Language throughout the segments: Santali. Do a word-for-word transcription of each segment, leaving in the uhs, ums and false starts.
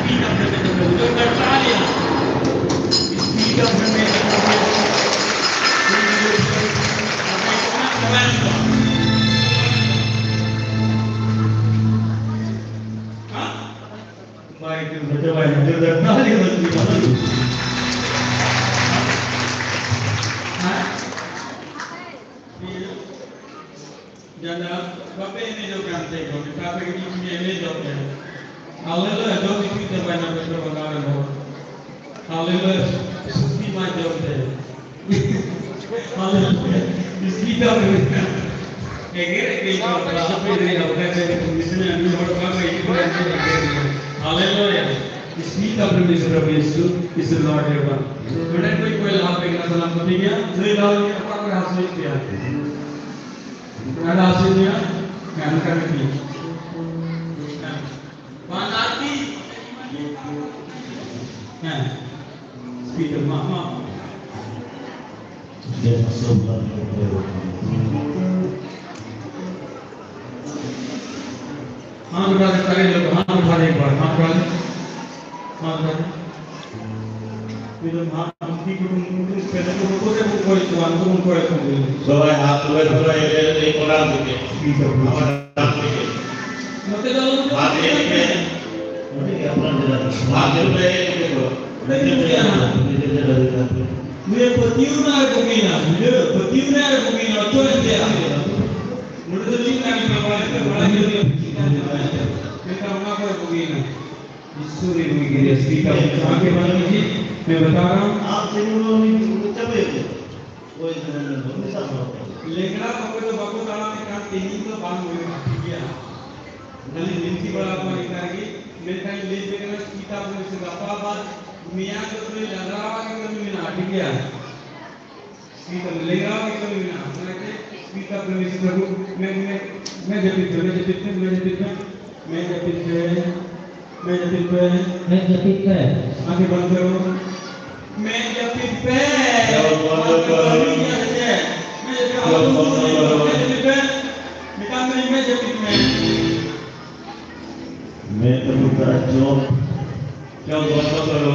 Speed of the middle, जो दर्शा लिया। Speed of the middle. ᱡᱟᱸᱜᱟ ᱵᱟᱯᱮ ᱮᱱᱮᱡᱚᱜ ᱠᱟᱱ ᱛᱮ ᱜᱚᱢᱠᱮ, ᱟᱯᱮ ᱜᱮ ᱡᱩᱫᱤ ᱯᱮ ᱮᱱᱮᱡᱚᱜ ᱠᱟᱱ᱾ ᱦᱟᱞᱮᱞᱩᱭᱟ, ᱡᱚᱢ ᱤᱫᱤ ᱛᱮ ᱵᱟᱭ ᱱᱟᱯᱮ ᱛᱚ ᱵᱟᱝ ᱟᱨᱮ ᱦᱚᱲ᱾ ᱦᱟᱞᱮᱞᱩᱭᱟ, ᱥᱩᱥᱛᱤ ᱢᱟ ᱡᱚᱢ ᱛᱮ᱾ ᱦᱟᱞᱮᱞᱩᱭᱟ, ᱥᱩᱥᱛᱤ ᱫᱚ ᱮᱜᱮᱨ ᱮᱜᱮᱨ ᱠᱚ ᱟᱯᱮ ᱨᱮ ᱟᱯᱮ ᱨᱮ ᱢᱤᱥᱱᱟ ᱢᱤᱫ ᱦᱚᱲ ᱵᱟᱝ ᱮᱜᱮᱨ ᱮᱜᱮᱨ᱾ ᱦᱟᱞᱮᱞᱩᱭᱟ, ᱥᱩᱥᱛᱤ ᱫᱚ ᱯᱨᱚᱵᱷᱩ ᱭᱤᱥᱩ, ᱭᱤᱥᱩ ᱞᱚᱨᱰ ᱮᱵᱟ᱾ ᱱᱚᱰᱮ ᱠᱚᱭ ᱠᱚᱭ ᱞᱟᱦᱟ ᱯᱮ ᱠᱟᱱᱟ ᱥᱟᱱᱟᱢ ᱠᱚ ᱴᱷᱤᱠ ᱜᱮᱭᱟ? ᱱᱩᱭ ᱞᱟᱦᱟ ᱞᱟᱹᱜᱤᱫ ᱚᱠᱟ ᱠᱚᱨᱮ ᱦᱟᱹᱥᱩᱭᱮᱫ ᱯᱮᱭᱟ? ᱚᱠᱟᱴᱟᱜ ᱦᱟᱹᱥᱩᱭᱮᱫ ᱢᱮᱭᱟ? ᱦᱮᱸ, ᱚᱱᱠᱟ ᱜᱮ ᱴᱷᱤᱠ᱾ ᱦᱮᱸ᱾ ᱵᱟᱝ ᱟᱨᱠᱤ᱾ ᱦᱮᱸ᱾ ᱥᱯᱤᱠᱟᱨ, ᱢᱟ, ᱢᱟ᱾ ᱦᱟᱛ ᱩᱴᱷᱟ ᱫᱮ, ᱥᱟᱨᱮ ᱞᱳᱜ, ᱦᱟᱛ ᱩᱴᱷᱟ ᱫᱮ, ᱮᱠ ᱵᱟᱨ, ᱦᱟᱛ ᱩᱴᱷᱟ ᱫᱮ᱾ ᱦᱟᱛ ᱩᱴᱷᱟ ᱫᱮ᱾ ᱱᱤᱛᱚᱜ ᱦᱟᱛ ᱩᱱᱠᱩ ᱠᱚ, ᱩᱱᱠᱩ ᱠᱚ ᱯᱮᱫᱟ ᱠᱚ, ᱩᱱᱠᱩ ᱠᱚ ᱠᱚᱭ ᱠᱚᱣᱟ, ᱩᱱᱠᱩ ᱠᱚ ᱠᱚᱭ ᱠᱚᱣᱟ᱾ ᱥᱚᱵᱟᱭ ᱦᱟᱛ ᱛᱩᱞᱮ ᱫᱷᱚᱨᱚ, ᱮ, ᱮ, ᱮ, ᱠᱚᱨᱟᱣ ᱫᱤᱠᱮ᱾ ᱴᱷᱤᱠ ᱟᱪᱷᱮ᱾ ᱟᱵᱟᱨ ᱠᱚᱨᱟᱣ ᱫᱤᱠᱮ᱾ ᱱᱚᱛᱮ ᱫᱚ ᱟᱞᱚᱢ ᱦᱟᱛ ᱮ ᱫᱤᱠᱮ᱾ ᱱᱚᱛᱮ ᱜᱮ ᱟᱯᱱᱟᱨ ᱡᱮᱞᱟ ᱫᱚ᱾ ᱦᱟᱛ ᱮ ᱫᱤᱠᱮ᱾ ᱱᱚᱛᱮ ᱜᱮ ᱟᱯᱱᱟᱨ ᱡᱮᱞᱟ ᱫᱚ᱾ ᱱᱩᱭ ᱯᱟᱹᱛᱭᱟᱹᱣ ᱨᱮᱱᱟᱜ ᱨᱮ ᱵᱩᱜᱤᱭᱮᱱᱟ, ᱵᱩᱡᱷᱟᱹᱣ? ᱯᱟᱹᱛᱭᱟᱹᱣ ᱨᱮᱱᱟᱜ ᱨᱮ ᱵᱩᱜᱤᱭᱮᱱᱟ, ᱚᱪᱚᱜ ᱮᱱ ᱛᱟᱭᱟ᱾ ᱱᱚᱰᱮ ᱫᱚ ᱪᱮᱫ ᱠᱟᱹᱢᱤ ᱠᱟᱱᱟ, ᱵᱟᱲᱟᱭ ᱠᱟᱱᱟ, ᱵᱟᱲᱟᱭ ᱠᱟᱱᱟ, ᱪᱮᱫ ᱠᱟᱹᱢᱤ ᱠᱟᱱᱟ᱾ ᱢᱮᱱᱠᱷᱟᱱ ᱚᱱᱟ ᱠᱚᱨᱮ ᱵᱩᱜᱤᱭᱮᱱᱟ᱾ ईश्वरी हुई गिरी स्पीकर, आगे बढ़ लीजिए, मैं बता रहा हूँ। आप तीनों लोग भी चले गए। कोई जरूरत नहीं, उनका हो। ᱞᱮᱝᱲᱟ ᱚᱠᱚᱭ ᱫᱚ ᱵᱟᱠᱚ ᱛᱟᱲᱟᱢᱮᱫ ᱠᱟᱱ, ᱛᱮᱦᱮᱧ ᱫᱚ ᱵᱟᱝ ᱦᱩᱭᱩᱜᱼᱟ, ᱴᱷᱤᱠ ᱜᱮᱭᱟ? ᱠᱷᱟᱹᱞᱤ ᱵᱤᱱᱛᱤ ᱵᱟᱲᱟ ᱠᱚ ᱱᱮᱛᱟᱨ ᱜᱮ, ᱢᱮᱱᱠᱷᱟᱱ ᱞᱟᱹᱭ ᱯᱮ ᱠᱟᱱᱟ, ᱥᱮᱛᱟᱜ ᱵᱮᱨ ᱥᱮ ᱜᱟᱯᱟ ᱵᱟᱫ ᱢᱮᱭᱟᱝ ᱫᱚ ᱠᱷᱟᱹᱞᱤ ᱞᱟᱸᱫᱟᱣᱟᱜ ᱜᱮ ᱠᱟᱹᱢᱤ ᱢᱮᱱᱟᱜᱼᱟ, ᱴᱷᱤᱠ ᱜᱮᱭᱟ? ᱥᱮᱛᱟᱜ ᱞᱮᱸᱜᱟ ᱜᱮ ᱠᱟᱹᱢᱤ ᱢᱮᱱᱟᱜᱼᱟ, ᱚᱱᱟᱛᱮ ᱥᱮᱛᱟᱜ ᱵᱮᱨ ᱥᱮ ᱜᱟᱯᱟ ᱢᱮ, ᱢᱮ, ᱢᱮ ᱡᱟᱹᱯᱤᱫ ᱯᱮ, ᱢᱮ ᱡᱟᱹᱯᱤᱫ ᱯᱮ, ᱢᱮ ᱡᱟᱹᱯᱤᱫ ᱯᱮ, ᱢᱮ ᱡᱟᱹᱯᱤᱫ ᱯᱮ᱾ ᱢᱮᱫ ᱡᱟᱹᱯᱤᱫ ᱯᱮ᱾ ᱢᱮᱫ ᱡᱟᱹᱯᱤᱫ ᱯᱮ᱾ ᱟᱸᱠᱷᱮ ᱵᱚᱱᱫ ᱠᱟᱨᱚ᱾ ᱢᱮᱫ ᱡᱟᱹᱯᱤᱫ ᱯᱮ᱾ ᱢᱮᱫ ᱡᱟᱹᱯᱤᱫ ᱯᱮ᱾ ᱢᱮᱫ ᱡᱟᱹᱯᱤᱫ ᱯᱮ᱾ ᱢᱮᱛᱟᱢ ᱠᱟᱹᱱᱟᱹᱧ ᱢᱮᱫ ᱡᱟᱹᱯᱤᱫ ᱢᱮ᱾ ᱢᱮᱫ ᱡᱟᱹᱯᱤᱫ ᱯᱮ᱾ ᱪᱚᱠ, ᱪᱚᱠ ᱵᱚᱱᱫᱚ ᱠᱟᱨᱚ᱾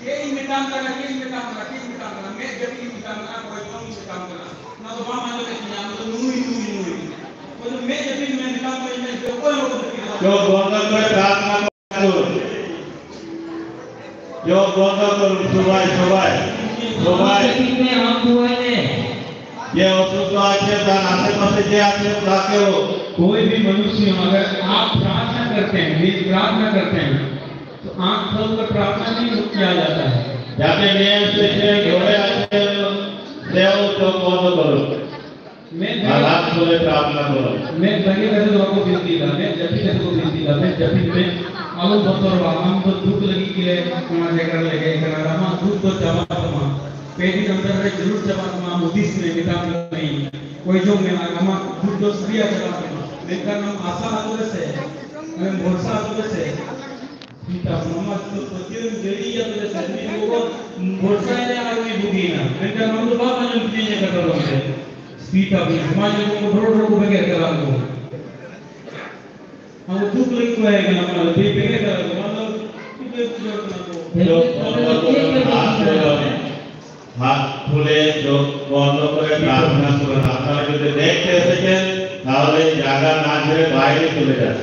ᱪᱮᱫ ᱤᱧ ᱢᱮᱛᱟᱢ ᱠᱟᱱᱟ, ᱪᱮᱫ ᱤᱧ ᱢᱮᱛᱟᱢ ᱠᱟᱱᱟ, ᱪᱮᱫ ᱤᱧ ᱢᱮᱛᱟᱢ ᱠᱟᱱᱟ? ᱢᱮᱫ ᱡᱟᱹᱯᱤᱫ ᱤᱧ ᱢᱮᱛᱟᱢ ᱠᱟᱱᱟ, ᱠᱚᱭ ᱡᱚᱝ ᱤᱧ ᱢᱮᱛᱟᱢ ᱠᱟᱱᱟ᱾ ᱚᱱᱟ ᱫᱚ ᱵᱟᱢ ᱟᱸᱡᱚᱢᱮᱫ ᱛᱤᱧᱟ, ᱟᱢ ᱫᱚ ᱱᱩᱭ, ᱱᱩᱭ, ᱱᱩᱭ᱾ ᱚᱠᱚᱭ ᱫᱚ ᱢᱮᱫ ᱡᱟᱹᱯᱤᱫ ᱢᱮ ᱢᱮᱛᱟᱢ ᱠᱟᱱᱟ, ᱢᱮᱫ ᱡᱟᱹᱯᱤᱫ᱾ ᱚᱠᱚᱭ ᱦᱚᱸ ᱵᱟᱠᱚ ᱡᱟᱹᱯᱤᱫ ᱠᱟᱫᱟ᱾ ᱪᱚᱠ ᱵᱚᱱᱫᱚ ᱠᱚᱨᱮ ᱯᱨᱟᱨᱛᱷᱚᱱᱟ ᱠᱚ᱾ ᱪᱚᱠ ᱵᱚᱱᱫᱚ ᱠᱚᱨᱩᱱ, সবাই, সবাই, সবাই। ᱟᱢ ᱫᱩᱣᱟᱭ ᱢᱮ᱾ যে অসুস্থ আছে, তার আশেপাশে যে আছে, তাকেও। कोई भी मनुष्य हो, अगर आप प्रार्थना करते हैं, यदि प्रार्थना करते हैं, तो आंख खोलकर प्रार्थना नहीं किया जाता है। যাকে নিয়ে এসেছে, ঘরে আছে, সেও চোখ বন্ধ করো। मैं আর হাত তুলে প্রার্থনা করো। मैं पहले कहता था आपको विनती था, मैं जब भी कहता को विनती था, मैं जब भी मैं आलू बतौर हम तो दुख लगी के लिए अपना जगह ले गए, कना रामा दुख तो जमा तमा। पेटी अंदर रे जरूर जमा तमा, उदिस में मिटा नहीं। कोई जो मैं आमा दुख तो सभी आ जमा तमा। मैं का नाम आशा आतुर से, मैं भरोसा आतुर से। सीता मामा तो पतिरन जड़ी या तो सजनी को भरोसा है ना आदमी बुद्धि ना। मैं का नाम तो बात नहीं करता बोलते। Speak up, ᱢᱟᱱᱮ ᱠᱚ ᱨᱚᱲ ᱨᱚᱲ ᱠᱚ ᱵᱮᱜᱮᱨ ᱠᱟᱱᱟ ᱠᱚ᱾ ᱟᱵᱚ ᱫᱩᱠ ᱞᱟᱹᱜᱤᱫ ᱠᱚ ᱦᱮᱡ ᱠᱟᱱᱟ, ᱚᱱᱟ ᱫᱚ ᱵᱮᱜᱮᱨ ᱠᱟᱱᱟ ᱠᱚ, ᱚᱱᱟ ᱫᱚ ᱪᱤᱠᱟᱹ ᱪᱤᱠᱟᱹ ᱠᱟᱱᱟ ᱠᱚ᱾ ᱪᱳখ বন্ধ করে হাত খুলে, চোখ বন্ধ করে প্রার্থনা করুন। আপনারা যদি দেখতে এসেছেন, তাহলে এই জায়গা না ছেড়ে বাইরে চলে যান।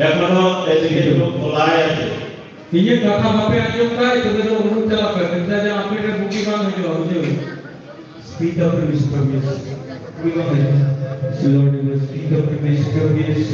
এখনো এদিকে চোখ খোলাই আছে। ᱤᱧᱟᱹᱜ ᱠᱟᱛᱷᱟ ᱵᱟᱯᱮ ᱟᱸᱡᱚᱢ ᱠᱷᱟᱡ, ᱛᱚᱵᱮ ᱫᱚ ᱩᱰᱩᱠ ᱪᱟᱞᱟᱜ ᱯᱮ᱾ ᱢᱮᱛᱟ ᱡᱮ ᱟᱯᱮ ᱴᱷᱮᱱ ᱵᱩᱜᱤ ᱵᱟᱝ ᱦᱤᱡᱩᱜᱼᱟ, ᱵᱩᱡᱷᱟᱹᱣ? Speak up, Mister Miss. Lord, speak up, Mister Miss.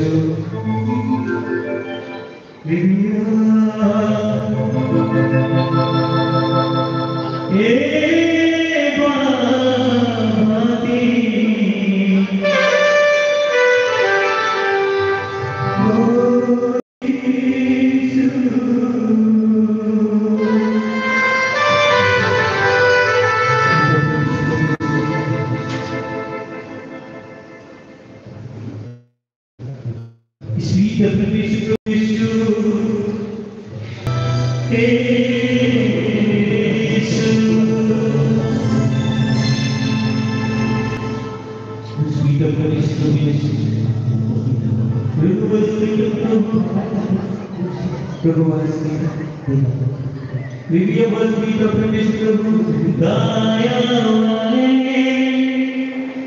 Sweet Mister Mister. Sweet Mister Mister. Revival Sweet Mister Mister. दया वाले,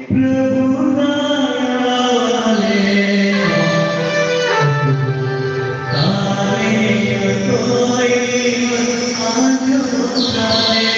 प्रभु दया वाले, तारे कोई आंसू डाले।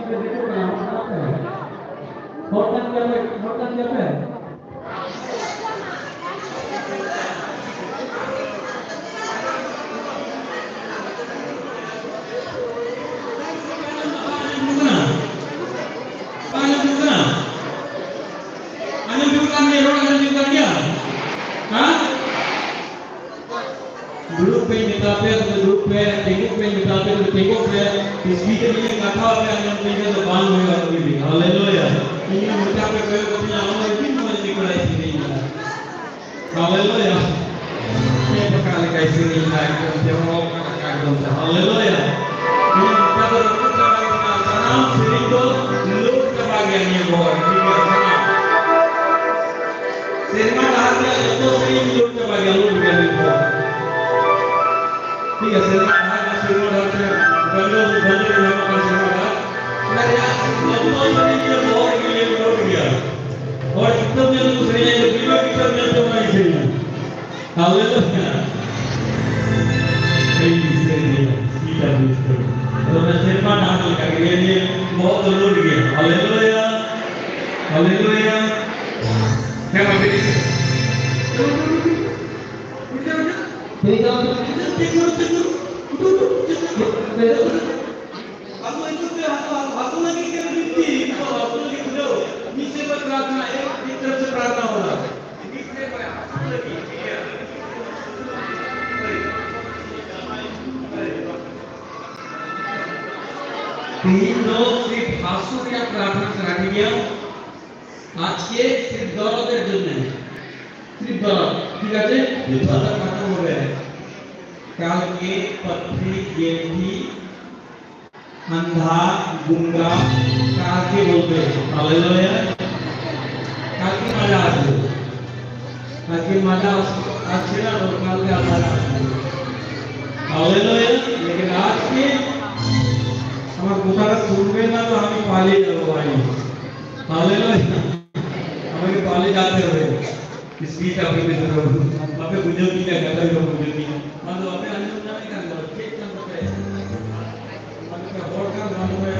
ᱦᱚᱲ ᱠᱟᱱ ᱜᱮᱭᱟᱯᱮ, ᱦᱚᱲ ᱠᱟᱱ ᱜᱮᱭᱟᱯᱮ᱾ ᱟᱸᱡᱚᱢ ᱡᱩᱛᱩᱜ ᱠᱟᱱ ᱜᱮᱭᱟ, ᱨᱚᱲ ᱟᱸᱡᱚᱢ ᱡᱩᱛᱩᱜ ᱠᱟᱱ ᱜᱮᱭᱟ? ᱦᱮᱸ? ᱫᱩᱲᱩᱵ ᱯᱮ ᱢᱮᱛᱟ ᱯᱮ, ᱛᱚᱵᱮ ᱫᱩᱲᱩᱵ ᱯᱮ, ᱛᱤᱸᱜᱩᱜ ᱯᱮ ᱢᱮᱛᱟ ᱯᱮ, ᱛᱚᱵᱮ ᱛᱤᱸᱜᱩᱜ ᱯᱮ᱾ ᱥᱯᱤᱪ ᱨᱮ ᱠᱟᱛᱷᱟ ᱯᱮ ᱟᱸᱡᱚᱢ ᱯᱮ, ᱫᱚ ᱵᱟᱝ ᱦᱩᱭᱩᱜᱼᱟ ᱠᱩᱲᱤ ᱜᱤᱫᱽᱨᱟᱹ᱾ ᱦᱟᱞᱮᱞᱩᱭᱟ᱾ ᱤᱧ ᱢᱚᱪᱟ ᱯᱮ ᱠᱚᱭᱚᱜ ᱠᱟᱛᱮ ᱟᱞᱚ ᱤᱫᱤ ᱢᱚᱡᱽ ᱜᱮ ᱠᱚᱲᱟᱭ ᱥᱮᱨᱮᱧ ᱫᱟ᱾ ᱦᱟᱞᱮᱞᱩᱭᱟ᱾ ᱪᱮᱫ ᱞᱮᱠᱟ ᱞᱮᱠᱟᱭ ᱥᱮᱨᱮᱧ ᱫᱟ, ᱮᱠᱫᱚᱢ ᱪᱮᱦᱨᱟ ᱚᱠᱟ ᱞᱮᱠᱟ, ᱮᱠᱫᱚᱢ ᱪᱮᱦᱨᱟ᱾ ᱦᱟᱞᱮᱞᱩᱭᱟ᱾ ᱤᱧᱟᱹᱜ ᱢᱚᱪᱟ ᱫᱚ ᱨᱟᱹᱯᱩᱫ ᱪᱟᱵᱟ ᱜᱮᱭᱟ, ᱥᱟᱱᱟᱢ ᱥᱮᱨᱮᱧ ᱫᱚ ᱞᱳᱰ ᱪᱟᱵᱟ ᱜᱮᱭᱟ ᱱᱤᱭᱟᱹ ᱵᱚᱦᱚᱜ ᱨᱮ, ᱴᱷᱤᱠ ᱜᱮᱭᱟ, ᱥᱟᱱᱟᱢ᱾ ᱥᱮᱨᱢᱟ ᱰᱟᱦᱟᱨ ᱨᱮᱭᱟᱜ ᱡᱚᱛᱚ ᱥᱮᱨᱮᱧ ᱞᱳᱰ ᱪᱟᱵᱟ ᱜᱮᱭᱟ, ᱞᱳᱰ ᱜᱮᱭᱟ ᱱᱤᱭᱟᱹ ᱵᱚᱦᱚᱜ ᱨᱮ᱾ ᱴᱷᱤᱠ ᱜᱮᱭᱟ, ᱥᱮᱨᱢᱟ ᱰᱟᱦᱟᱨ ᱨᱮᱭᱟᱜ, ᱥᱮᱨᱢᱟ ᱰᱟᱦᱟᱨ ᱨᱮᱭᱟᱜ ᱵᱟᱝᱜᱟᱞ, ᱵᱟᱝᱜᱟᱞ ᱨᱮ ᱧᱟᱢᱚᱜ ᱠᱟᱱ ᱥᱮᱨᱢᱟ ᱰᱟᱦᱟᱨ᱾ ᱚᱱᱟ ᱨᱮᱭᱟᱜ ᱡᱚᱛᱚ ᱥᱮᱨᱮᱧ ᱜᱮ ᱵᱚᱦᱚᱜ ᱨᱮᱜᱮ ᱞᱳᱰ ᱜᱮᱭᱟ᱾ ᱦᱚᱲ ᱠᱤᱛᱟᱹᱵ ᱧᱮᱞ ᱠᱚ ᱥᱮᱨᱮᱧᱟ, ᱤᱧ ᱫᱚ ᱵᱤᱰᱤᱭᱳ ᱠᱤᱛᱟᱹᱵ ᱧᱮᱞ ᱛᱮ ᱚᱱᱟᱧ ᱥᱮᱨᱮᱧᱟ᱾ ᱦᱟᱞᱮᱞᱩᱭᱟ᱾ Praise the Lord. ᱛᱚᱵᱮ ᱥᱮᱨᱢᱟ ᱰᱟᱦᱟᱨ ᱞᱮᱠᱟ ᱜᱮ ᱱᱤᱭᱟᱹ ᱵᱚᱦᱚᱜ ᱫᱚ ᱞᱳᱰ ᱜᱮᱭᱟ᱾ ᱦᱟᱞᱮᱞᱩᱭᱟ᱾ ᱦᱟᱞᱮᱞᱩᱭᱟ᱾ ᱦᱮᱸ, ᱢᱟ ᱵᱤᱱ᱾ ᱟᱵᱚ ᱱᱤᱛᱚᱜ ᱫᱚ ᱟᱵᱚ, ᱟᱵᱚ ᱞᱟᱹᱜᱤᱫ ᱜᱮ ᱵᱤᱱᱛᱤ, ᱱᱤᱛᱚᱜ ᱟᱵᱚ ᱞᱟᱹᱜᱤᱫ ᱫᱩᱞᱟᱹᱲ, ᱢᱤᱫ ᱥᱮᱫ ᱠᱷᱚᱱ ᱯᱨᱟᱨᱛᱷᱱᱟ, ᱮᱠ, ᱮᱠ ᱛᱚᱨᱚᱯ ᱥᱮ ᱯᱨᱟᱨᱛᱷᱱᱟ ᱦᱚᱸ ᱱᱟ᱾ ᱛᱮᱦᱮᱧ ᱫᱚ ᱥᱤᱨᱯ ᱦᱟᱹᱥᱩ ᱨᱮᱭᱟᱜ ᱯᱨᱟᱨᱛᱷᱱᱟ ᱥᱟᱱᱟ ᱠᱤᱫᱤᱧᱟ, ᱟᱡ ᱠᱮ ᱥᱤᱨᱯ ᱫᱚᱨᱚᱫᱮᱨ ᱡᱚᱱᱱᱮ, ᱥᱤᱨᱯ ᱫᱚᱨᱚᱫ, ᱴᱷᱤᱠ ᱟᱪᱷᱮ? ᱡᱚᱛᱚ ᱠᱟᱛᱷᱟ ᱵᱚᱞᱮ, ᱠᱟᱞ ᱠᱮ ᱯᱟᱛᱷᱨᱤ ᱜᱮᱱᱴᱷᱤ ᱟᱱᱫᱷᱟ, ᱜᱩᱝᱜᱟ, ᱠᱟᱨ ᱠᱮ ᱵᱚᱞᱛᱮ ᱦᱮ, ᱦᱟᱞᱮᱞᱩᱭᱟ। ᱠᱟᱨ ᱠᱮ ᱢᱟᱡᱟ ᱟᱥᱛᱮ, ᱠᱟᱨ ᱠᱮ ᱢᱟᱡᱟ ᱟᱥᱛᱮ, ᱟᱪᱪᱷᱟ, ᱠᱟᱨ ᱠᱮ ᱢᱟᱡᱟ ᱟᱥᱛᱮ। हालेलुया। लेकिन आज के আমার কথাটা শুনবে না তো আমি পালিয়ে যাবো ভাই। हालेलुया। আমাকে পালিয়ে যেতে হবে। স্পিচ আপনি পেছনে বলুন। আপনি বুঝেও কি না, কথা তো বুঝেও কি না। মানে আপনি আনন্দ জানেন কেন? ঠিক না? আপনি হঠাৎ মনে হয়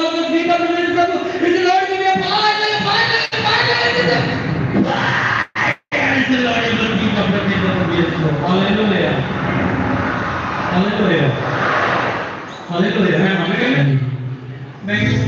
Lord will pick up the ministry. If the Lord give me a fire, fire, fire, fire, fire, fire, fire. Praise the Lord, it will be perfect in the Lord, yes, Lord. Hallelujah. Hallelujah. Hallelujah. Amen. Amen. Amen.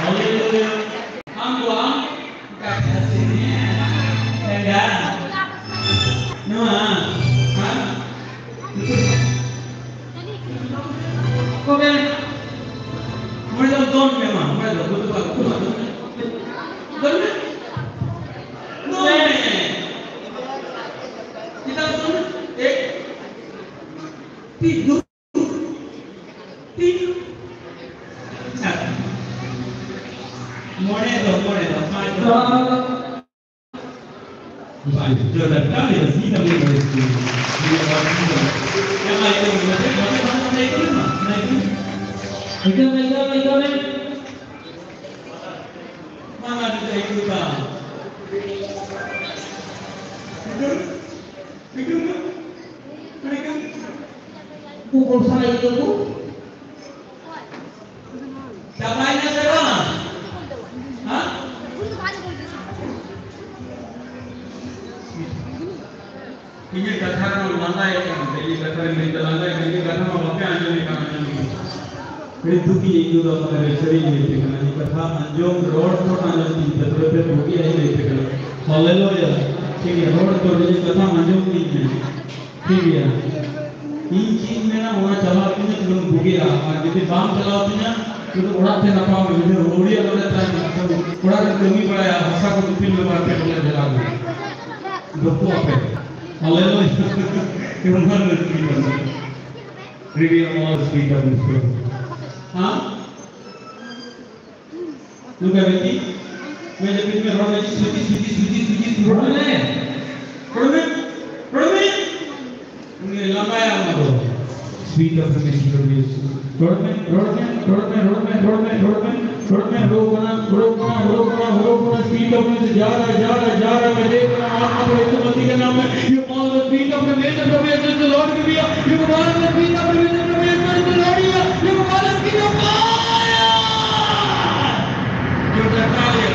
Hallelujah. Ang buwan, ganda. Nua, ha? Ko be, mo do don me ma, mo do, mo do, mo do. Don me? No me. Kita don, eh. Tidur. Tidur. Mone do, mone do, mone do. Google sa ito ko. Sabay na sa Roma. Ha? Ini kata orang lantai kan, jadi kata yang kita lantai, ini kata mau pakai anjing kan, anjing. ᱟᱹᱰᱤ ᱫᱩᱠ ᱤᱧ ᱟᱹᱭᱠᱟᱹᱣ ᱮᱫᱟ, ᱢᱚᱱᱮ ᱨᱮ ᱥᱟᱹᱨᱤ ᱤᱧ ᱞᱟᱹᱭ ᱟᱯᱮ ᱠᱟᱱᱟ᱾ ᱤᱧ ᱠᱟᱛᱷᱟ ᱟᱸᱡᱚᱢ, ᱨᱚᱲ ᱛᱚ ᱟᱸᱡᱚᱢ ᱛᱤᱧ ᱯᱮ, ᱛᱚᱵᱮ ᱯᱮ ᱵᱩᱜᱤᱜᱼᱟ, ᱤᱧ ᱞᱟᱹᱭ ᱟᱯᱮ ᱠᱟᱱᱟ᱾ ᱦᱟᱞᱮᱞᱩᱭᱟ᱾ ᱴᱷᱤᱠ ᱜᱮᱭᱟ, ᱨᱚᱲ ᱛᱚ ᱱᱤᱡᱮ ᱠᱟᱛᱷᱟ ᱟᱸᱡᱚᱢ ᱛᱤᱧ ᱯᱮ᱾ ᱴᱷᱤᱠ ᱜᱮᱭᱟ᱾ ᱤᱧ ᱪᱮᱫ ᱤᱧ ᱢᱮᱱᱟ, ᱚᱱᱟ ᱪᱟᱞᱟᱣ ᱛᱤᱧᱟ, ᱛᱚᱵᱮᱢ ᱵᱩᱜᱤᱜᱼᱟ᱾ ᱟᱨ ᱡᱩᱫᱤ ᱵᱟᱢ ᱪᱟᱞᱟᱣ ᱛᱤᱧᱟ, ᱛᱚᱵᱮ ᱚᱲᱟᱜ ᱛᱮ ᱱᱟᱯᱟᱢ ᱵᱩᱡᱷᱟᱹᱣ, ᱟᱹᱣᱲᱤᱭᱟᱹ ᱱᱚᱰᱮ ᱛᱟᱦᱮᱸ ᱠᱟᱱᱟ, ᱛᱚᱵᱮ ᱚᱲᱟᱜ ᱨᱮ ᱠᱟᱹᱢᱤ ᱵᱟᱲᱟᱭᱟ, ᱦᱟᱥᱟ ᱠᱚ ᱫᱤᱯᱤᱞ ᱢᱮ, ᱵᱟᱨ ᱯᱮ ᱴᱚᱞᱟ ᱡᱟᱭᱜᱟ ᱨᱮ᱾ ᱰᱚᱠᱚᱜ ᱟᱯᱮ᱾ ᱦᱟᱞᱮᱞᱩᱭᱟ᱾ ᱮᱢᱚᱱ ᱨᱟᱹᱥᱠᱟᱹ ᱠᱟᱱᱟ᱾ Reveal all the speed of this world. ᱦᱮᱸ? ᱱᱚᱝᱠᱟ ᱵᱤᱱᱛᱤ? ᱢᱮ ᱡᱟᱹᱯᱤᱫ ᱢᱮ, ᱨᱚᱲ ᱢᱮ, ᱥᱩᱪᱤ, ᱥᱩᱪᱤ, ᱥᱩᱪᱤ, ᱥᱩᱪᱤ, ᱨᱚᱲ ᱢᱮ᱾ ᱨᱚᱲ ᱢᱮ᱾ ᱨᱚᱲ ᱢᱮ᱾ ᱩᱱᱤ ᱞᱟᱸᱫᱟᱭᱟ ᱚᱱᱟ ᱫᱚ᱾ Speed of the machine of this. ᱨᱚᱲ ᱢᱮ, ᱨᱚᱲ ᱢᱮ, ᱨᱚᱲ ᱢᱮ, ᱨᱚᱲ ᱢᱮ, ᱨᱚᱲ ᱢᱮ, ᱨᱚᱲ ᱢᱮ, ᱨᱚᱲ ᱢᱮ, ᱦᱩᱲᱩ ᱠᱟᱱᱟ, ᱦᱩᱲᱩ ᱠᱟᱱᱟ, ᱦᱩᱲᱩ ᱠᱟᱱᱟ, ᱦᱩᱲᱩ ᱠᱟᱱᱟ, speed of this, ᱡᱟ ᱨᱟ, ᱡᱟ ᱨᱟ, ᱡᱟ ᱨᱟ, ᱢᱮ ᱫᱮ ᱠᱟᱱᱟ, ᱟᱨ ᱚᱱᱟ ᱠᱚᱨᱮ ᱤᱥᱩ ᱢᱟᱹᱥᱤ ᱠᱟᱱᱟ, ᱢᱮ, you call the speed of the message of Jesus, the Lord give you, you call the speed of the message of Jesus, the Lord give you, you call the speed of God. Give the Italian.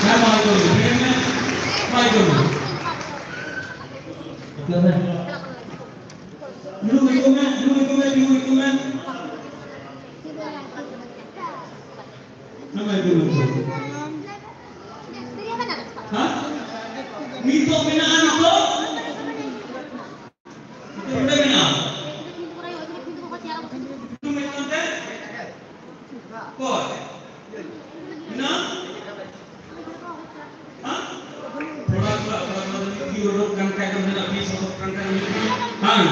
Vai, Michael, bene? Michael. Dulu itu, men, dulu itu, men, dulu itu, men. Nama itu, men? Hah? Nito, men, ano to? Ito, men, ano? Ito, men, ano? Koi? Ina? हाँ? थोड़ा, थोड़ा, थोड़ा, थोड़ा, थोड़ा, ये लोग कम टाइम में ना, बीस लोग कम टाइम में। हाँ,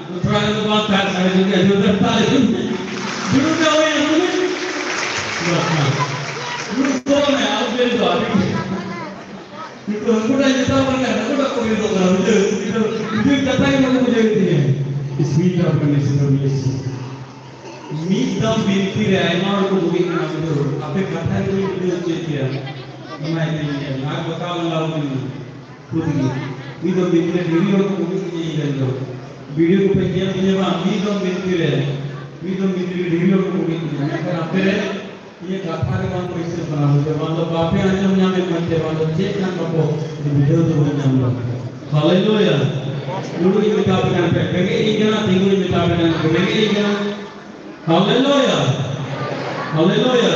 तो थोड़ा सा बात था, सारे जो क्या, जो करता है, शुरू क्या हो गया, शुरू में? बस, हाँ। शुरू करो ना, आप मेरे को अभी। तो हमको ना ये सब करना है, हमको ना कोई लोग ना, मुझे, मुझे, मुझे पता ही नहीं, मुझे ये नहीं है। Speed of the message of blessing. ᱢᱤᱫ ᱫᱚᱢ ᱵᱤᱱᱛᱤ ᱨᱮ ᱟᱭᱢᱟ ᱦᱚᱲ ᱠᱚ ᱵᱩᱜᱤᱜ ᱠᱟᱱᱟ, ᱵᱩᱡᱷᱟᱹᱣ᱾ ᱟᱯᱮ ᱠᱟᱛᱷᱟ ᱜᱮ ᱵᱟᱹᱧ ᱵᱩᱡᱷᱟᱹᱣ ᱦᱚᱪᱚᱭᱮᱫ ᱯᱮᱭᱟ᱾ ᱚᱱᱟ ᱤᱫᱤᱧ ᱞᱟᱹᱭᱟ, ᱟᱨ ᱵᱟᱛᱟᱣ ᱞᱟᱜᱟᱣ ᱠᱤᱱᱟ ᱠᱷᱩᱫ ᱜᱮ᱾ ᱢᱤᱫ ᱫᱚᱢ ᱵᱤᱱᱛᱤ ᱨᱮ ᱰᱷᱮᱨ ᱦᱚᱲ ᱠᱚ ᱵᱩᱜᱤᱜ ᱠᱟᱱᱟ, ᱤᱧ ᱨᱮᱱ ᱫᱚ᱾ ᱵᱷᱤᱰᱤᱭᱳ ᱠᱚᱯᱮ ᱧᱮᱞ ᱛᱤᱧᱟ ᱵᱟᱝ? ᱢᱤᱫ ᱫᱚᱢ ᱵᱤᱱᱛᱤ ᱨᱮ, ᱢᱤᱫ ᱫᱚᱢ ᱵᱤᱱᱛᱤ ᱨᱮ ᱰᱷᱮᱨ ᱦᱚᱲ ᱠᱚ ᱵᱩᱜᱤᱜ ᱠᱟᱱᱟ᱾ ᱢᱮᱱᱠᱷᱟᱱ ᱟᱯᱮ ᱨᱮ ᱤᱧᱟᱹᱜ ᱠᱟᱛᱷᱟ ᱜᱮ ᱵᱟᱝ ᱯᱩᱥᱴᱟᱹᱜ ᱠᱟᱱᱟ, ᱵᱩᱡᱷᱟᱹᱣ᱾ ᱵᱟᱝ ᱫᱚ ᱵᱟᱯᱮ ᱟᱸᱡᱚᱢ ᱧᱟᱢᱮᱫ ᱢᱮᱱᱛᱮ, ᱵᱟᱝ ᱫᱚ ᱪᱮᱫ ᱠᱟᱱ ᱵᱟᱠᱚ ᱵᱩᱡᱷᱟᱹᱣ ᱫᱚ ᱵᱟᱹᱧ ᱧᱟᱢ ᱮᱫᱟ᱾ ᱦᱟᱞᱮᱞᱩᱭᱟ᱾ ᱫᱩᱲᱩᱵ ᱤᱧ ᱢᱮᱛᱟ ᱯᱮ ᱠᱟᱱ ᱛᱟᱦᱮᱸ, ᱵᱮᱸᱜᱮᱫ ᱤᱧ ᱠᱟᱱᱟ, ᱛᱤᱸᱜᱩ ᱤᱧ ᱢᱮᱛᱟ ᱯᱮ ᱠᱟᱱ ᱛᱟᱦᱮᱸ, ᱵᱮᱸᱜᱮᱫ ᱤᱧ ᱠᱟᱱᱟ᱾ ᱦᱟᱞᱮᱞᱩᱭᱟ, ᱦᱟᱞᱮᱞᱩᱭᱟ᱾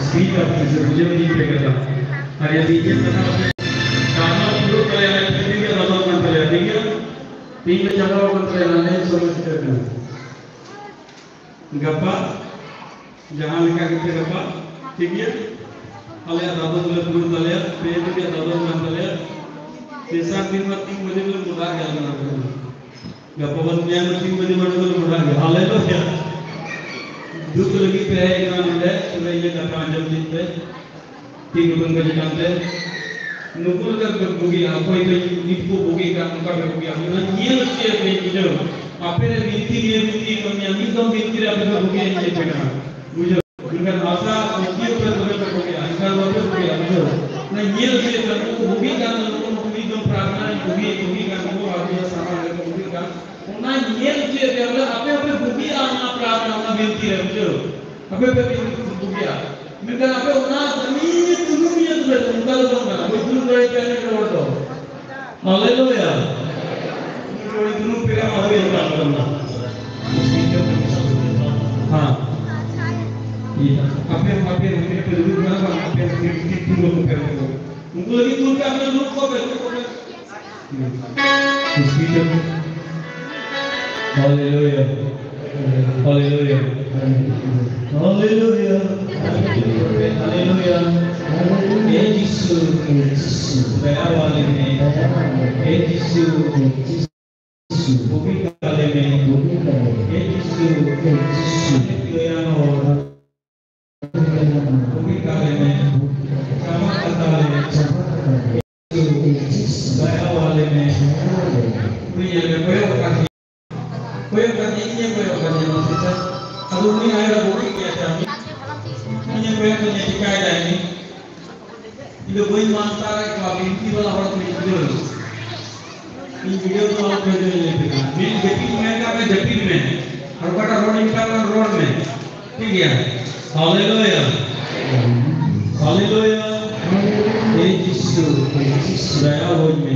ᱥᱯᱤᱠᱟᱨ ᱛᱤᱥᱮ ᱵᱩᱡᱷᱟᱹᱣ ᱤᱧ ᱯᱮ ᱠᱟᱛᱷᱟ᱾ ᱟᱨ ᱡᱩᱫᱤ ᱤᱧᱟᱹᱜ ᱠᱟᱛᱷᱟ ᱯᱮ ᱜᱟᱞᱢᱟᱨᱟᱣ ᱯᱩᱨᱟᱹᱣ ᱫᱟᱲᱮᱭᱟᱜᱼᱟ, ᱴᱷᱤᱠ ᱜᱮᱭᱟ, ᱨᱚᱲ ᱠᱟᱱ ᱛᱟᱞᱮᱭᱟ, ᱴᱷᱤᱠ ᱜᱮᱭᱟ? ᱛᱤᱦᱤᱧ ᱞᱮ ᱪᱟᱵᱟᱣ ᱠᱟᱱ ᱛᱟᱞᱮᱭᱟ, ᱱᱟᱦᱟᱜ ᱥᱚᱢᱚᱭ ᱥᱮᱴᱮᱨ ᱠᱟᱱᱟ᱾ ᱜᱟᱯᱟ ᱡᱟᱦᱟᱸ ᱞᱮᱠᱟ ᱠᱟᱛᱮ ᱜᱟᱯᱟ, ᱴᱷᱤᱠ ᱜᱮᱭᱟ? ᱟᱞᱮᱭᱟᱜ ᱫᱟᱫᱚ ᱫᱚᱞᱮ ᱯᱩᱨᱟᱹᱣ ᱛᱟᱞᱮᱭᱟ, ᱯᱮ ᱫᱤᱱ ᱨᱮᱭᱟᱜ ᱫᱟᱫᱚ ᱠᱟᱱ ᱛᱟᱞᱮᱭᱟ᱾ ᱛᱮᱥᱟᱨ ᱫᱤᱱ ᱢᱟ ᱛᱤᱱ ᱵᱟᱡᱮ ᱵᱚᱱ ᱵᱚᱰᱟᱜ ᱜᱮᱭᱟ, ᱟᱞᱮ ᱱᱚᱰᱮ ᱫᱚ᱾ ᱜᱟᱯᱟ ᱵᱚᱱ ᱧᱮᱞ ᱛᱤᱱ ᱵᱟᱡᱮ ᱵᱚᱱ ᱵᱚᱰᱟᱜ ᱜᱮᱭᱟ᱾ ᱦᱟᱞᱮᱞᱩᱭᱟ᱾ ᱫᱩᱠ ᱞᱟᱹᱜᱤᱫ ᱯᱮ ᱦᱮᱡ ᱮᱱᱟ ᱱᱚᱰᱮ, ᱛᱚᱵᱮ ᱤᱧᱟᱹᱜ ᱠᱟᱛᱷᱟ ᱟᱸᱡᱚᱢ ᱞᱟᱹᱜᱤᱫ ᱯᱮ᱾ ᱴᱷᱤᱠ ᱩᱯᱮᱞ ᱠᱚ ᱪᱮᱛᱟᱱ ᱛᱮ ᱱᱩᱠᱩ ᱞᱮᱠᱟ ᱜᱮ ᱵᱩᱜᱤᱜᱼᱟ, ᱚᱠᱚᱭ ᱫᱚ ᱱᱤᱛ ᱠᱚ ᱵᱩᱜᱤᱜ ᱠᱟᱱ, ᱚᱱᱠᱟ ᱜᱮ ᱵᱩᱜᱤᱜᱼᱟ᱾ ᱚᱱᱟ ᱧᱮᱞ ᱦᱚᱪᱚᱭᱮᱫ ᱯᱮ ᱵᱩᱡᱷᱟᱹᱣ᱾ ᱟᱯᱮ ᱨᱮ ᱵᱤᱱᱛᱤ ᱱᱤᱭᱟᱹ ᱵᱤᱱᱛᱤ ᱮᱢᱟᱢ ᱧᱟᱢ, ᱢᱤᱫ ᱫᱚᱢ ᱵᱤᱱᱛᱤ ᱨᱮ ᱟᱯᱮ ᱫᱚ ᱵᱩᱜᱤ ᱮᱱ ᱧᱮᱞ ᱯᱮ ᱠᱟᱱᱟ, ᱵᱩᱡᱷᱟᱹᱣ᱾ ᱢᱮᱱᱠᱷᱟᱱ ᱟᱥᱟ ᱯᱟᱹᱛᱭᱟᱹᱣ ᱯᱮ, ᱛᱚᱵᱮ ᱯᱮ ᱵᱩᱜᱤᱜᱼᱟ, ᱮᱱᱠᱷᱟᱱ ᱵᱟᱯᱮ ᱵᱩᱜᱤᱜᱼᱟ, ᱵᱩᱡᱷᱟᱹᱣ᱾ ᱚᱱᱟ ᱧᱮᱞ ᱦᱚᱪᱚᱭᱮᱫ ᱯᱮ, ᱱᱩᱠᱩ ᱵᱩᱜᱤᱜ ᱠᱟᱱ ᱫᱚ, ᱱᱩᱠᱩ, ᱱᱩᱠᱩ ᱢᱤᱫ ᱫᱚᱢ ᱯᱨᱟᱨᱛᱷᱱᱟ ᱨᱮ ᱵᱩᱜᱤ, ᱵᱩᱜᱤ ᱠᱟᱱ ᱠᱚ, ᱟᱵᱚ ᱥᱟᱢᱟᱝ ᱨᱮ ᱠᱚ ᱵᱩᱜᱤᱜ ᱠᱟᱱ, ᱚᱱᱟ ᱧᱮᱞ ᱦᱚᱪᱚᱭᱮᱫ ᱯᱮ, ᱵᱚᱞᱮ ᱟᱯᱮ ᱦᱚᱸᱯᱮ ᱵᱩᱜᱤᱜᱼᱟ ᱚᱱᱟ ᱯᱨᱟᱨᱛᱷᱱᱟ, ᱚᱱᱟ ᱵᱤᱱᱛᱤ ᱨᱮ, ᱵᱩᱡᱷᱟᱹᱣ᱾ ᱟᱯᱮ ᱯᱮ ᱵᱩᱜᱤᱜᱼᱟ᱾ ᱢᱮᱱᱠᱷᱟᱱ ᱟᱯᱮ ᱚᱱᱟ ᱠᱟᱹᱢᱤ ᱛᱩᱞᱩᱡ ᱜᱮ ᱛᱚᱵᱮ ᱚᱱᱠᱟ ᱫᱚ ᱵᱟᱝ ᱠᱟᱱᱟ᱾ ᱵᱟᱹᱧ ᱫᱩᱲᱩᱵ ᱫᱟᱲᱮᱭᱟᱜ ᱠᱟᱱᱟ ᱱᱤᱭᱟᱹ ᱦᱚᱲ ᱫᱚ᱾ ᱦᱟᱞᱮᱞᱩᱭᱟ᱾ ᱩᱱᱤ ᱫᱩᱲᱩᱵ ᱯᱮᱲᱟ ᱢᱟ ᱦᱩᱭ ᱟᱠᱟᱱ ᱛᱟᱵᱚᱱᱟ᱾ ᱦᱮᱸ᱾ ᱤᱭᱟᱹ, ᱟᱯᱮ, ᱟᱯᱮ, ᱟᱯᱮ ᱯᱮ ᱫᱩᱲᱩᱵ ᱠᱟᱱᱟ ᱵᱟᱝ? ᱟᱯᱮ, ᱟᱯᱮ, ᱟᱯᱮ, ᱟᱯᱮ, ᱟᱯᱮ, ᱩᱱᱠᱩ ᱞᱟᱹᱜᱤᱫ ᱠᱩᱞ ᱯᱮ, ᱟᱯᱮ ᱫᱩᱲᱩᱵ ᱠᱚᱜ ᱯᱮ, ᱫᱩᱲᱩᱵ ᱠᱚᱜ ᱯᱮ᱾ Hallelujah. Hallelujah. Hallelujah. Hallelujah. हे यीशु, दया वाले में। हे यीशु, पवित्र वाले में। हे यीशु, दया और पवित्र वाले में, क्षमा करता है, दया वाले में। ᱩᱱᱤ ᱧᱮᱞ ᱢᱮ, ᱠᱚᱭᱚᱜ ᱠᱟᱫ ᱢᱮᱭᱟ᱾ ᱠᱚᱭᱚᱜ ᱠᱟᱫ ᱢᱮᱭᱟ, ᱤᱧᱮ ᱠᱚᱭᱚᱜ ᱠᱟᱫ ᱢᱮᱭᱟ, ᱢᱟᱥᱮ ᱪᱟ᱾ ᱟᱫᱚ ᱩᱱᱤ ᱟᱭᱳ ᱫᱚ ᱵᱩᱜᱤ ᱜᱮᱭᱟ, ᱪᱟ᱾ ᱤᱧᱮ ᱠᱚᱭᱚᱜ ᱠᱟᱫ ᱢᱮᱭᱟ, ᱪᱤᱠᱟᱭ ᱫᱟᱭ ᱩᱱᱤ? ᱤᱧ ᱫᱚ ᱵᱟᱹᱧ ᱢᱟᱱᱛᱟᱨ ᱮᱫ ᱠᱚᱣᱟ, ᱵᱤᱱᱛᱤ ᱵᱟᱞᱟ ᱦᱚᱲ ᱠᱟᱹᱱᱟᱹᱧ, ᱵᱩᱡᱷᱟᱹᱣ᱾ ᱤᱧ video ᱫᱚ ᱵᱟᱝ ᱠᱚ ᱧᱮᱞ ᱯᱮ ᱠᱟᱱᱟ᱾ ᱢᱮᱱ ᱡᱟᱹᱯᱤᱫ ᱢᱮᱱ ᱠᱟᱜ ᱢᱮ, ᱡᱟᱹᱯᱤᱫ ᱢᱮ᱾ ᱟᱨ ᱚᱠᱟᱴᱟᱜ ᱨᱚᱲ ᱤᱧ ᱢᱮᱛᱟᱜ ᱠᱟᱱᱟ, ᱨᱚᱲ ᱢᱮ᱾ ᱴᱷᱤᱠ ᱜᱮᱭᱟ? Hallelujah. Hallelujah. हे यीशु, दया ᱟᱹᱧ ᱢᱮ।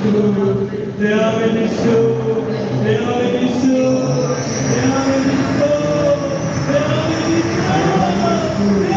Te amo, Yeshua. Te amo, Yeshua. Te amo, Yeshua. Te amo, Yeshua.